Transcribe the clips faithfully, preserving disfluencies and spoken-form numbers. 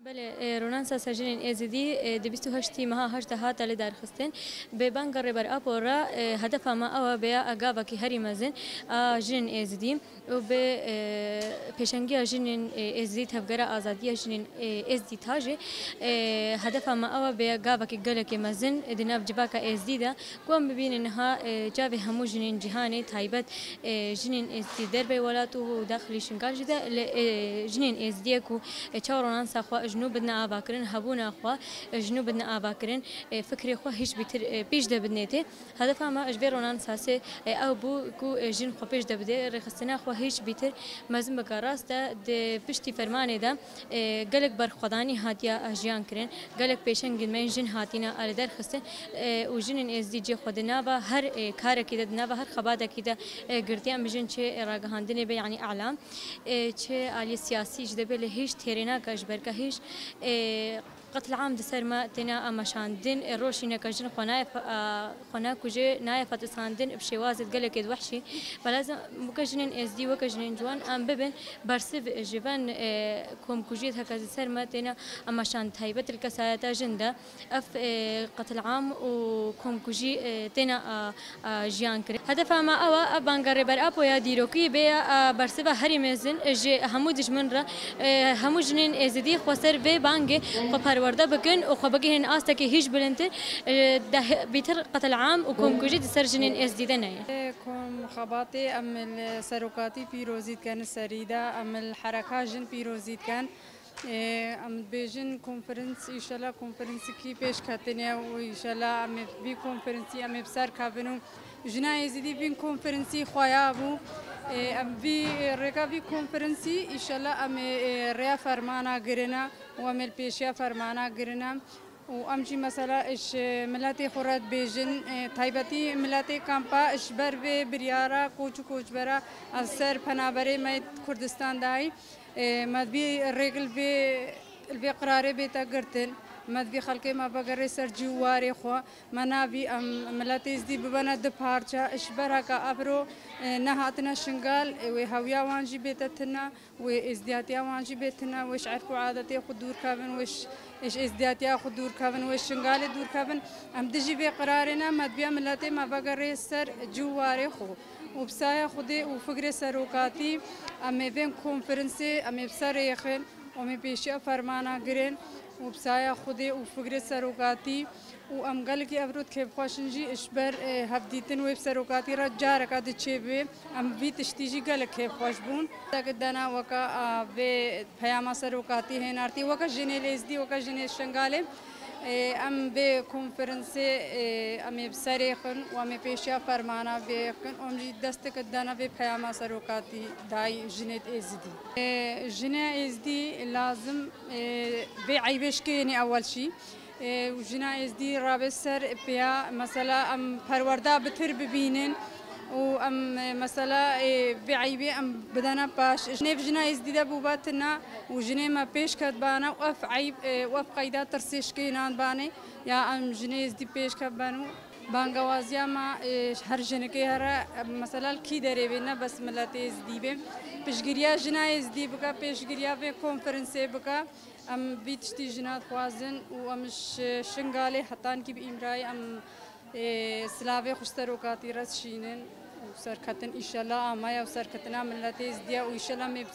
Belê, e, Ronansa ser jinên Êzidî, e, di bîst û heştê meha heştê hate li derxistin. Bi banga Rêber Apo re, e, hedefa me ew e, bêya gavekî herî mezin a jinên Êzidî û bi, e, pêşengiya jinên, e, Êzidî, Tevgera Azadiya Jinên, e, Êzidî, TAJê, e, hedefa me ew e, bêya gavekî gelekî mezin di nav civaka Êzidî de. Ku em bibînin niha, e, çavê hemû jinên cîhanê, taybet, e, jinên Êzidî derbê welat û daxilî Şingal jî de, li, e, jinên Êzidiyê ku, e, çawa Ronansa xwe ji nû bidine avakirin, hebûna xwe, e, ji nû bidine avakirin, e, fikrê xwe hîç bîtir, e, pêş de bidinê tê. Hedefa me ji vê Ronansasê, e, ew bû ku, e, jin xwe pêş de bidê, rêxistina xwe hîç bîtir mezin bike. Rast e, di piştî fermanê de, e, gelek berxwedanî hatiye, e, jiyan kirin. Gelek pêşengên me yên jin hatine, e, li derxistin, e, û jinên Êzidî cê xwe di nava her, e, karekî de, di nava her xebatekî de, e, girtiye. Em bijin çi ragihandinê be, yanî îlam, e, çi aliyê siyasî jî de be, lê hîç têrê nake ji ber ke hîç, e, qetilam di ser me têne meşandin, e, roşî neke jin xwe nayê fe-, e, xwe nakuje, nayê fetisandin bi şêwazê gelekê di wehşî. Belazim bike jinên Êzidî weke jinên ciwan em bibin bersiv ji van, e, komkujiyê heke di ser me têne meşand, taybet li kesayeta jin de. Ev, e, qetilam û komkujî, e, têne, e, e, jiyan kirin. Hedefa me ew e, ev banga Rêber Apo ya dîrokî bê, e, bersiva herî mezin ji hemû dijmin re, e, hemû jinên Êzidî xwe ser vê bangê xwe perwerde bikin û xwe bigihînin astekî hîç bilindtir, e, deh bîtir qetilam û komkujî di ser jinên Êzidî de neyê. Kom xebatê em li serokatî pîrozî dikin, serî de em li hereka jin pîrozî dikin. Ê, em dibêjin konferans, înşallah konferansikî pêşketinê û înşallah em ê vî konferansî em ê bi ser kevin û jina Êzidî vîn konferansî xweya bû. Ê, em vî, rêka vî konferansî înşallah em ê, ê, rêya fermana girina û em ê li pêşiya fermana girina. Û em jî mesela ji miletê xwe re dibêjin, e, taybetî miletê kampa ji ber vê biryara koç û koçbera ez ser penaberê me yê Kurdistan dayî, e, me divî rêk li vê, li vê qirarê bête girtin. Me divî xelkê me vegerê ser cî û warê xwe. Me navî em miletê Êzidî bibene du parça. Ji ber heke evro, e, nehatine Şingal, e, wê hewiya wan jî bête tune. Wê êzdiyatiya wan jî bê tune, wê ji erf û adetê xwe dûr kevin, wê ji, ji êzdiyatiya xwe dûr kevin, wê ji Şingalê dûr kevin. Em dijî vê qirarê ne, me diviya miletê me vegerê ser cî û warê xwe. Û bi saya Xwedê û fikrê serokatî, em ê vên konferansê, em ê bi ser rêxin, em ê pêşiya fermana girin. Û bi saya Xwedê û fikrê serokatî, û em gelekî evro di kêfxweş in jî, ji ber, e, hevdîtin wê bi serokatî re careka di çêbê. Em vî tiştî jî gelek kêfxweş bûn. Teke dena weke, a, vê peyama serokatî hênartî, weke jinê Êzidî, weke jinê Şingalê, e, em vê konferansê, e, em ê bi serê xin û em ê pêşiya fermana vê xin. Em jî desteke dena vê peyama serokatî dayî jinê Êzidî. E, jinê Êzidî lazim, e, vê eybê şikênê ewel jî. Ê, û jina Êzdî rabe ser pêya, mesela, em perwerda bitir bibînin û em, e, mesela, ê, vê eybê em bidene paş. Nêv jina Êzdî de bûba tune û jinê me pêş ketbane û ev eyb, e, û ev qeyda tirsê şikênan bane. Ya em jinê Êzdî pêş ketben û bangewaziya me, e, her jinikê here, em, mesela, li kî derê bê, ne bes miletê Êzdî bê. Piştgiriya jina Êzdî bike, pêşgiriya vê konferansê bike. Em vî tiştî jina dixwazin û em ji Şingalê hetankî bi Îmrayî em, ê, silavê xwe ji serokatî re dişînin û serketin, înşellah, amaye û serketina miletê Êzdiya û înşellah em ê bi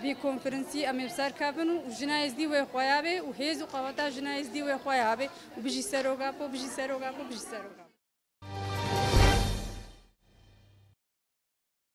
vî konferansî em ê bi ser kevin û jina Êzdî wê xweya bê û hêz û qeweta jina Êzdî wê xweya bê û bijî Serok Apo, bijî Serok Apo, bijî Serok Apo.